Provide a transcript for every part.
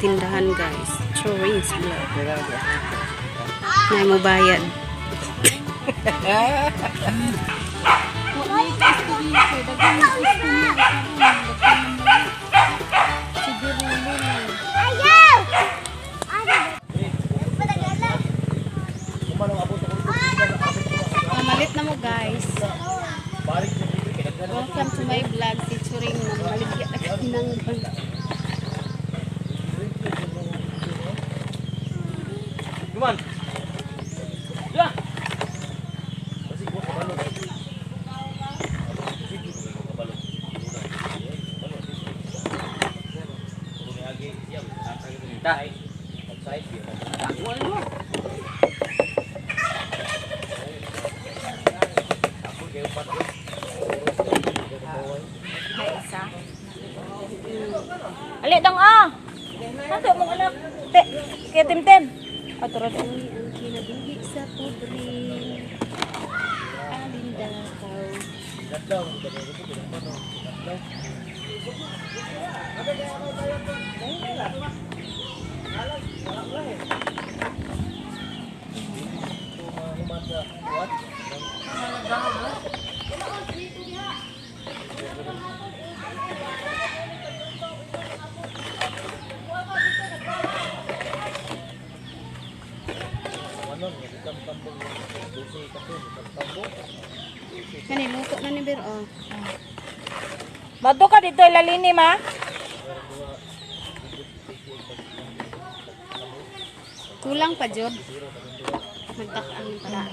Tindahan, guys. Chorings Vlog. Na mo bayad. Mamalit na mo, guys. Welcome to my vlog featuring mamaligya ng bag. Guman. Ya. Ta. Isa. Ali dong ah. Ano mong anak? Te, kaya Timtim. Ato ra. Uy, ang kinabuhi sa pobre. Alindakaw. Kani luto na ni Ber oh. Bato ka dito ilalini ma. Kulang pa jud. Magtak-ang para.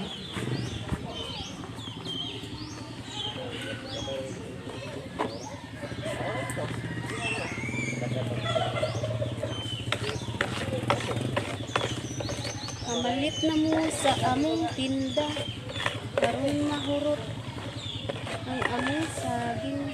Pamalit na mo sa among tinda karon mahurot ang among saging.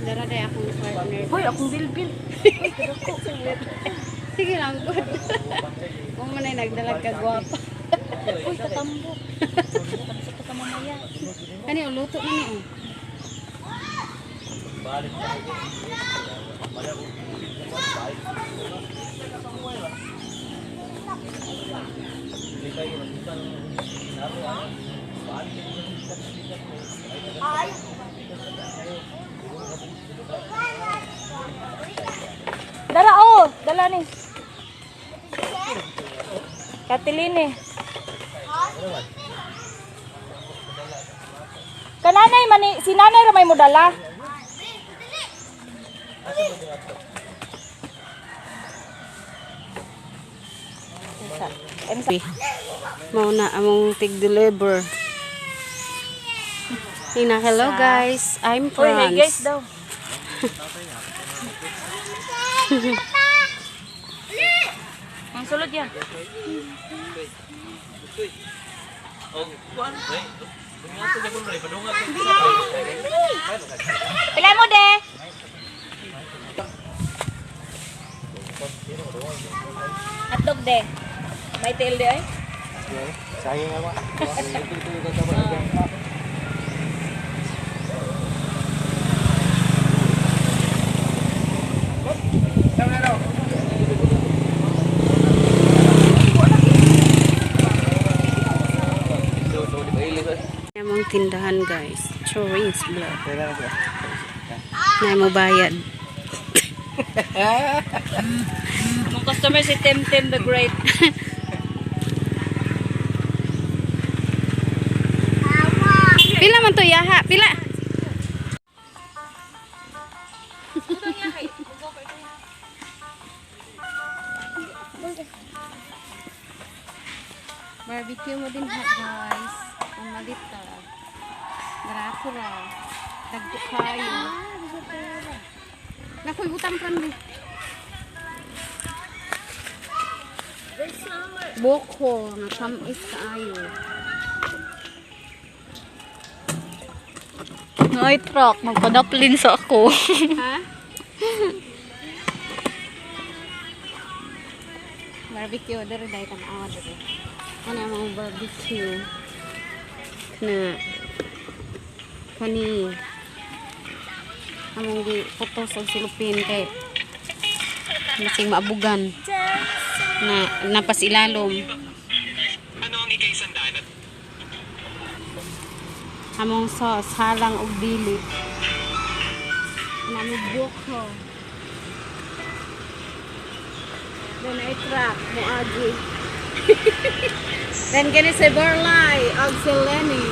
Dara day akong partner. Hoy, akong bilbil. Sige lang, good. Kung man ay nagdalag ka gwapa. Uy, katambo. Katambo ka mamaya. Kani oh, luto na ni oh. Dala oh, dala ni. Katiline. Kananay mani, si nanay ra may modala. Isa. Mao na among tig-deliver. Nina, hello guys. I'm Uy, Franz. hey guys daw. Ang sulod yan. Pila mo de. Hotdog de. May tail de ay. Sayang nga. Among tindahan, guys. Chorings Vlog. Na mo bayad. Mong customer si Tim Tim the Great. Pila man to yaha? Pila? Barbecue mo din ha, guys. Ang malita. Grako ra. Dagko kayo. Nakoy butang pran di. Boko nga tamis kaayo. Ay, truck. Magpadaplin sa ako. Ha? Barbecue dere dai tan-awa dere. Ano ang mga barbecue na kani among gi photos og silupin kay masing maabugan na napas ilalom. Among sauce halang og dili. Nami buko. Then I truck mo agi. Then kini si Berlay og si Lenny.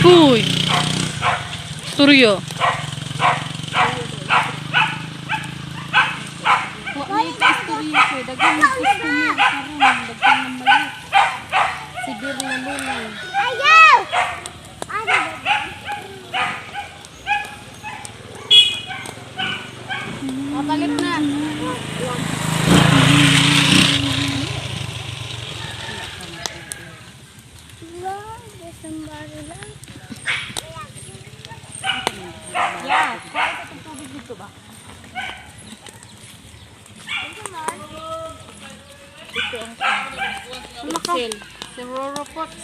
Uy! Suryo. Wa na ito istorya ko. Daghan ng customer karon, daghan ng mali. Si Birla Lulay. Ayaw! Ano ba? Mapalit na. Wow, there's somebody lang. Yeah, kuha sa itong tubig dito ba? Sil. Si Roro Potts.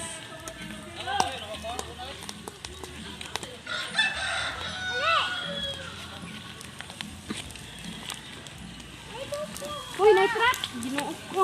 Uy, night trap! Ginoo ko.